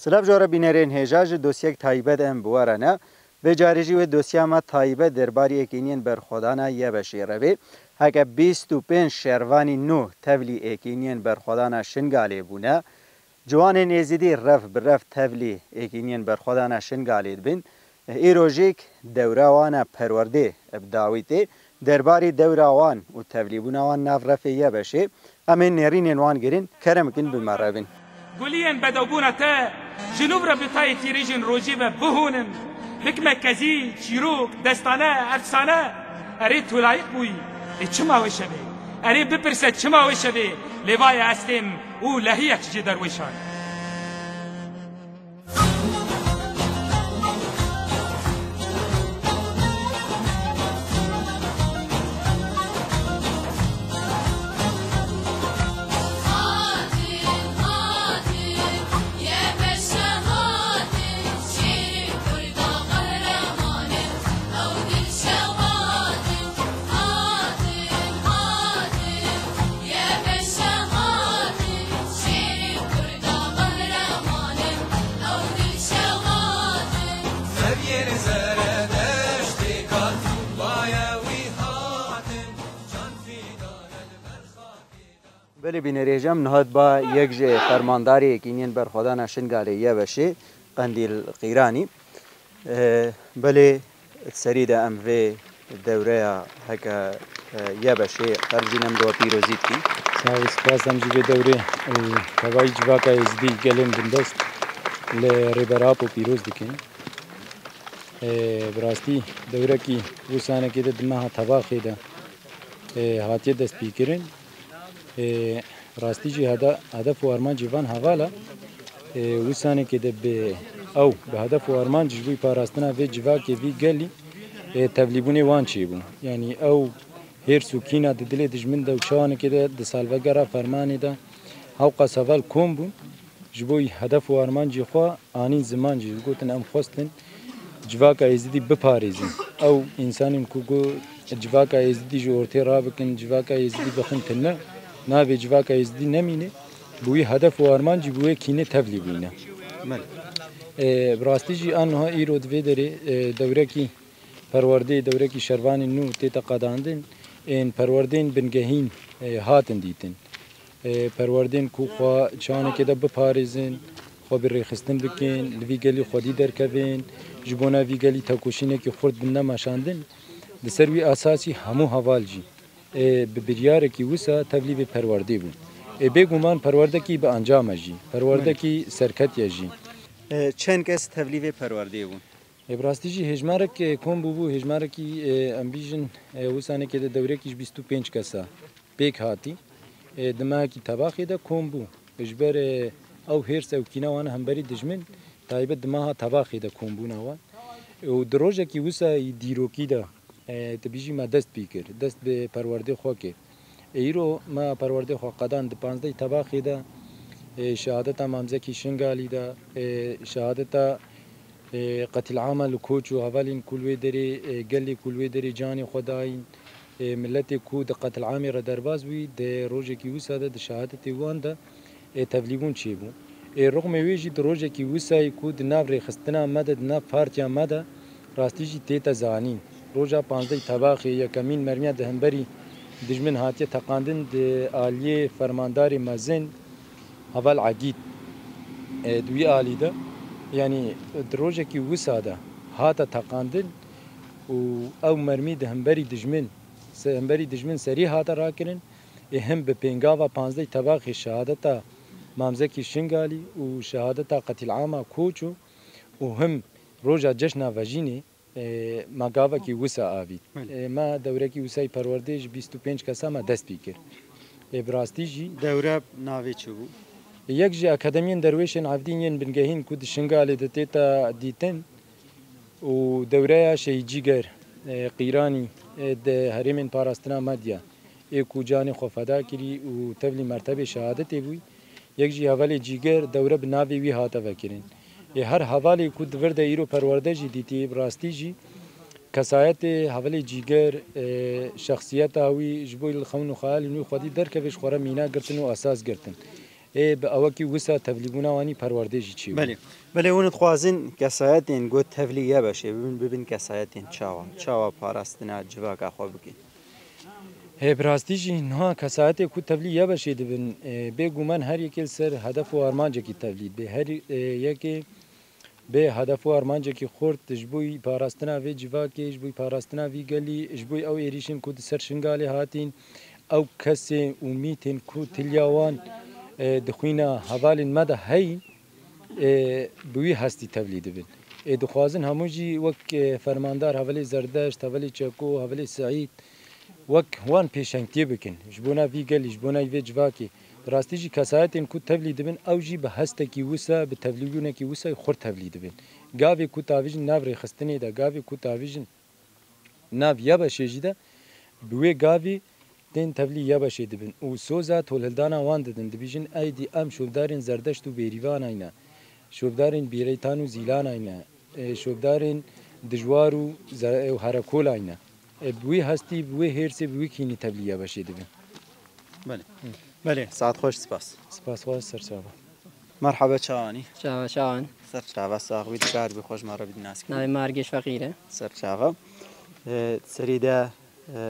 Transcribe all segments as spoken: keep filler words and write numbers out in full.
Silav ji we re bînerên hêja, ji dosyek taybet em bi we re ne. Vê carê jî wê dosya me taybet derbarî êkîniyên berxwedana YBŞ'ê re bê. Heke bîst û pênc şervanî nû tevlî êkîniyên berxwedana Şingalê bûne, ciwanên êzidî rev bi rev tevlî êkîniyên berxwedana Şingalê dibin. Îro jî dewra wan a perwerdê bi dawî tê. Derbarî dewra wan û tevlîbûna wan nav refê YBŞ'ê, em ê nêrînên wan girin, kerem kin bi me re bin. Guliyên bedewbûna te ji nû re bi tayê tîrêjên rojî ve bihûnin. Bikme kezî, çîrok, destane, efsane. Erê tu layîq bûyî. Ê çima weş e bê? Erê bipirse çima weş e bê? Lê vaye ez têm û lehiyek ji derwêşan. Belê bînerê hêja, em niha diba yek ji fermandarê Yekîniyên Berxwedana Şingalê, YBŞ'ê, Qendîl Qîranî. E, belê, di serî de em vê dewreya heke, e, YBŞ'ê xercîn, em di we pîrozî dikî. Sağ ol, spas em jî vê dewrê, e, tevayî civaka Êzidî gelên bindest li Rêber Apo pîroz dikin. E, bi rastî dewrekî wî sanekê de di meha tebaxê de, e, hatiye destpêkirin. E, rastî jî hede-, hedef û armancê van heval e. E, wî sanekê de bi ew, bi hedef û armanc ji bo parastina vê civakê, vî gelî, e, tevlîbûnê wan çêbû. Yanî ew hêrs û kîna di dilê dijmin de û çawanekê de di salvegera fermanê de hewqas heval kom bûn. Ji bo hedef û armancê xwe anîn ziman jî. Gotin, em xwestin civaka Êzidî biparêzin. Ew însanên ku got civaka Êzidî ji ortê rabikin, civaka Êzidî bixin tune, navê civaka Êzidî nemîne, bi wî hedef û armancî, bi wê kînê tevlî bûyne. Belê. E, bi rastî jî a niha îro di vê derê, e, dewrekî perwerdeyê, dewrekî şervanên nû tête qedandin, ên perwerdeyên bingehîn, e, hatin dîtin. E, perwerdên ku xwe çanekê de biparêzin, xwe bi rêxistin bikin, li vî gelî xwedî derkevin, ji bona vî gelî tekoşînekî xurt bin nemeşandin. Li ser wî esasî hemû heval jî, e, bi biryarekî wisa tevlî vê perwerdê bûn. E, bêguman perwerdekî bi encam e jî, perwerdekî serketî ye jî. E, çend kes tevlî vê perwerdeyê bûn? E, bi rastî jî hêjmarek, e, kom bûbû, hêjmarekî, e, em bîjin, e, wisa nekê de dewrekî ji bîst û pênc kesa pêk hatî. E, di mehekî tebaxê de kom bû. Ji ber, e, ew hêrs, ew kîna wan hemberî dijmin, taybet di meha tebaxê de kombûna wan. E, û di rojekî wisa yî dîrokî de, e, tu bîjî me dest pê kir, dest bi perwerdê xwe kir. E, îro me perwerdê xwe qedan di panzdeh tebaxê de, e, şehadeta Mamzekî Şingalî de, e, şehadeta, e, qetilama li koç û hevalên ku li wê derê, e, gelê ku li wê derê canê xwe dayîn, e, miletê ku di qetilamê re derbas bûyî, di rojekî wisa de di şehadetê wan de, e, tevlîbûn çêbû. E, rixmê wê jî di rojekî wisayî ku di nav rêxistina me de, di nav partiya me de, rastî jî tête zanîn. Roja panzdeh tebaxê yekemîn mermiya di hemberî dijmin hatiye teqandin di aliyê fermandarê mezin Heval Egîd, e, di wî alî de, yanî di rojekî wisa de hate teqandin û ew mermî di hemberî dijmin, se-, hemberî dijmin serî hate rakirin. Ê him bi pêngava panzdeh tebaxê şehadeta Mamzekî Şingalî û şehadeta qetilama Koço û him roja ceşna Vejînê, e, me gavekî wisa avît. Belê. E, me dewrekî wisayî perwerdê ji bîst û pênc kesa me dest pê kir. E, bi rastî jî. Dewre navê çi bû? Yek ji akademiyên derwêşên Evdîn yên bingehîn ku di Şingalê de tête dîtin û dewreya Şehîd Cîger, e, Qîranî, e, di herêmên parastina Medya, ê ku canê xwe feda kirî û tevlî mertebê şehadetê bûyî, yek jî hevalê Cîger dewre bi navê wî hate vekirin. Ê her hevalê ku di vir de îro perwerde jî dîtî, bi rastî jî kesayetê hevalê Cîger, e, şexsiyeta wî ji bo li xewn û xeyalên wî xwedî derkeve, ji xwe re mîna girtin û esas girtin. Ê bi ewekî wisa tevlîbûna wanî perwerdê jî çêbû. Belê. Belê, hûn dixwazin kesayetên ku tevlî YBŞ'ê bibin, bibin kesayetên çawa? Çawa parastina civaka xwe bikin? Hê bi rastî jî niha kesayetê ku tevlî YBŞ'ê dibin, ê, bêguman her yekê li ser hedef û armancekî tevlî dibe. Her, ê, yekê bê hedef û armancekî xurt ji bo parastina vê civakê, ji bo parastina vî gelî, ji bo ew êrîşên ku di ser Şingalê hatîn, ew kesê û mîtên ku tiliya wan, e, di xwîna hevalên me de heyî, e, bi wî hestî tevlî dibin. Ê dixwazin hemû jî wek, e, fermandar hevalê Zerdeşt, hevalê Çeko, hevalê Seîd, wek wan pêşengtiyê bikin. Ji bona vî gelî, ji bona vê civakê. Bi rastî jî kesayetên ku tevlî dibin, ew jî bi hestekî wisa, bi tevlîbûnekî wisa xurt tevlî dibin. Gavê ku tavîjin nav rêxistinê de, gavê ku tavîjin nav YBŞ'ê jî de, bi wê gavî tên tevlî YBŞ'ê dibin û soza tolhildana wan didin. Dibîjin, eydî em şopdarên Zerdeşt û Bêrîvanayne, şopdarên Bîreytan û Zîlanayne, e, şopdarên Dijwar û Ze-, û Herekolayne. E, bi wî hestî, bi wê hêrsê, bi wî kînî tevlî YBŞ'ê dibin. Belê. Belê, saet xweş, spas. Spas xwe, ser çava. Merhaba, çawanî? Çava, çawan? Ser çava, sax bî, dikar bî, xweş me re bidî nas kî. Navê me Ergêş Feqîr e. Ser çava. E, serî de, e,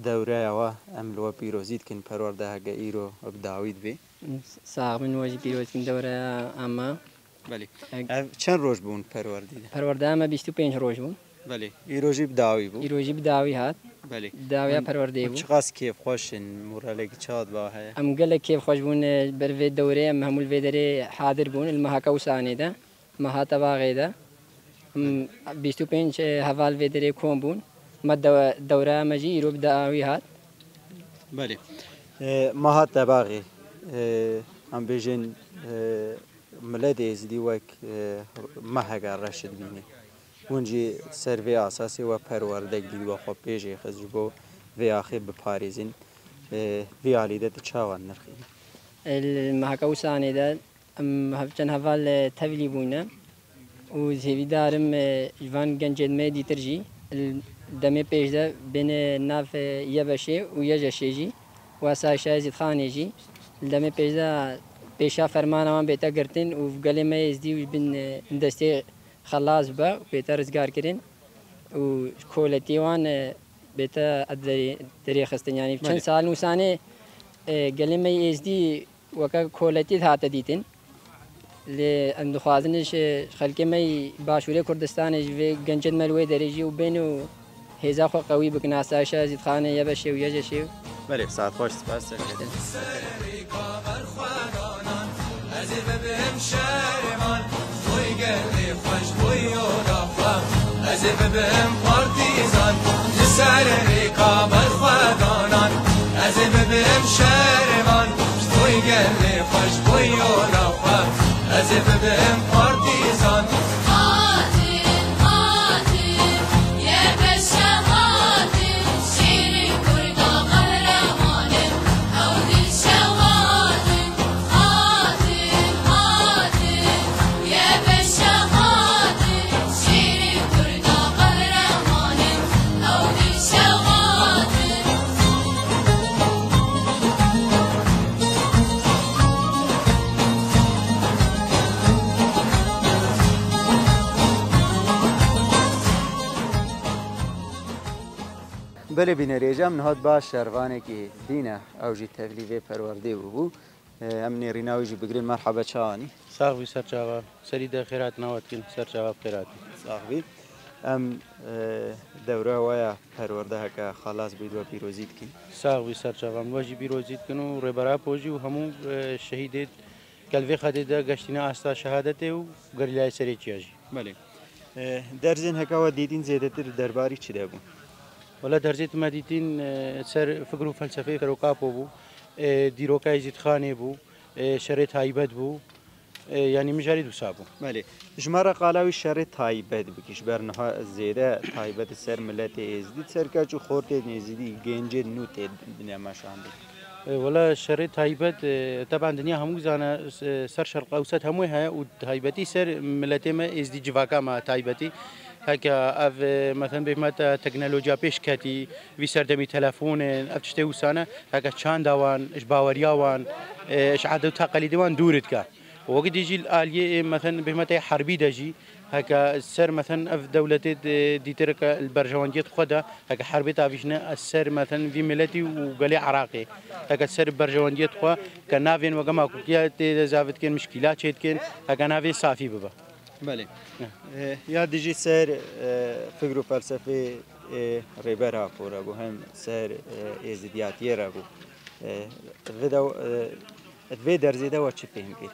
dewreya we em li we pîrozî dikin, perwerdeheke îro bi dawî dibê. Sax bin, we jî pîroz dikin dewreya ema. Belê. Eg- Ev çend roj bûn perwerdî de? Perwerdeya me bîst û pênc roj bûn. Belê. Îro jî bi dawî bû? Îro jî bi dawî hat. Belê. Dawiya Hûn, perwerdeyê hûn bû. Çiqas kêfxweş in, moralekî çawa di ba heye? Em gelek kêfxweş bûn, e, ber vê dewrê em hemû li vê derê hadir bûn, li mehaka Wîsanê de, meha Tebaxê de. Em bîst û pênc, e, heval vê derê kom bûn. Me dewe-, dewreya me jî îro bi dawî hat. Belê. E, meha Tebaxê, e, em bêjin, e, Miletê Êzidî wek, e, meheke reş dibîne. Hûn jî ser vê asasê we perwerdek dît, we xwe pêşê xist ji bo vê axê biparêzin. E, vê alî de tu çawa nirxînî? Li meheka Wîsanê de em hev-, çend heval, e, tevlî bûne û hêvîdar im, e, ji van gencên me dîtir jî li demê pêş de bêne nav, e, YBŞ'ê û YJŞ'ê jî û Asayişa Êzîdxanê jî. Li demê pêş de pêşa fermana wan bête girtin û gelê me Êzdî û bin, e, destê xelas be û bête rizgarkirin û koletiyê wan, e, bête derê-, derêxistin. Yanî çend Belê. Sal nûsanê, e, gelê me Êzdî weke koletî hate dîtin. Lê em dixwazin ji xelkê me yî Başûrê Kurdistanê, ji vê gencên me li wê derê jî û bên û hêza xwe qewî bikin, asayişa Zîdxanê, YBŞ'ê û YJŞ'ê. Belê, saet xweş, spas, serkeftin. Ez ê bibim şervan, boy gelê xweş, boy yola xwe. Ez ê bibim partîzan, li ser rêka berxwedanan. Ez ê bibim şervan, boy gelê xweş, boy yola xwe. Ez ê bibim partîzan. Hatin, hatin, YBŞ hatin, şêrê Kurda qehreman in, ew dilşewat in. Hatin, hatin, YBŞ hatin, şêrê Kurda qehreman in, ew dilşewat in. Belê bînerê, em niha di ba şervanekî dî ne, ew jî tevlî vê perwerdê bûbû. Em nêrîna wî jî bigirin. Merhaba, çawanî? Sax bî, ser çava. Serî de xêr hatina we dikin, ser çava bi xêr hatî. Sax bî. Em, e, dewra we ya perwerdeheke xelas bû, we pîrozî dikin. Sax bî, ser çava. Em we jî pîrozî dikin û Rêber Apo jî û hemû, e, şehîdê gel vê xetê de geştîne asta şehadetê û gerîlayê serê çiya jî. Belê. E, derzên heke we dîtîn zêdetir li derbarî çi de bûn? Wele derzê tu me dîtîn, e, ser fikr û felsefeyê Ferok Apo bû, e, dîroka Êzîdxanê bû, e, şerê taybet bû, e, yanî mijarê dûsa bû. Belê. Ji me re qala wî şerê taybet bikî, ji ber niha zêde taybet ser miletê Êzidî, ser keç û xortê Êzidî, gencên nû tê dine meşandin. E, wele şerê taybet, e, teban dinya hemû zane, e, ser Şerq Ewset hemû heye û taybetî ser miletê me Êzdî, civaka me taybetî. Heke ev, e, mesen bêhmet, e, teknolojiya pêş ketî, vî serdemî telefonên, ev tiştê wisa ne, heke çanda wan, ji baweriya wan, e, ji edet û teqelîdê wan dûr dike. Wekî dî jî li aliyê, e, mesen bêhmetê herbî de jî, heke ser mesen ev dewletê de dîtirke li berjewendiyê xwe de, heke herbê tavîjne, ez ser mesen vî miletî û gelê Iraqê, heke ser berjewendiyê xwe, ke navên weke makukiya tê de zavê dikin, mişkîla çê dikin, heke navê safî bibe. Belê. Eh, ya dijî ser, eh, fikr û felsefê, eh, Rêber Apo re bû, hem ser, eh, êzidiyatiyê re bû. Eh, vê de, eh, vê derzê de we çi fêm kir?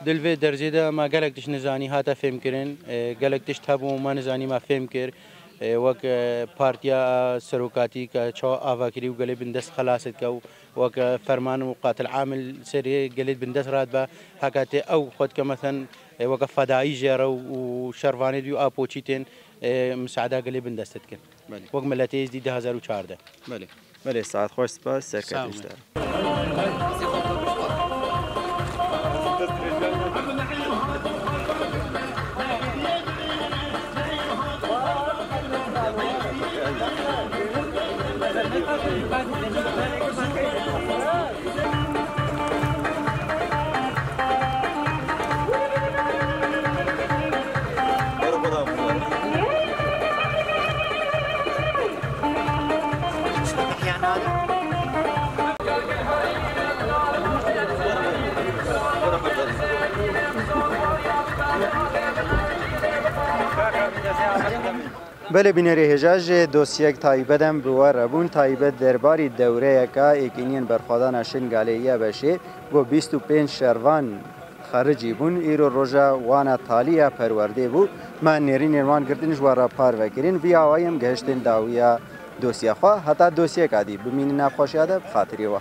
Dil vê derzê de me gelek tişt nizanî hate fêm kirin. Eh, gelek tişt hebû me nizanî me fêm kir. Eh, wek, eh, partiya serokatî ke çawa ava kirî û gelê bindest xelas dike û weke ferman û qatil amil serê gelê bindest radibe, heke tê ew xwe dike, mesen, e, weke fedayî jê re û şervanê dî û apoçî tên, e, misaada gelê bindest dikin. Belê. Wek miletê êzdî du hezar û çardeh. Belê. Belê, saet xweş, spas, serkeftin ji te. Belê bînerê hêja, ji dosyek taybet em bi we re bûn. Taybet derbarî dewreyeka êkîniyên berxwedana Şingalê, YBŞ'ê, ku bîst û pênc şervan xericî bûn. Îro roja wana talî ya perwerdê bû. Me nêrînên wan girtin, ji we re parve kirin. Vî awayî em gihiştin dawiya dosya xwe. Heta dosyeka dî bimînin nav xweşiya de, bi xatirê we.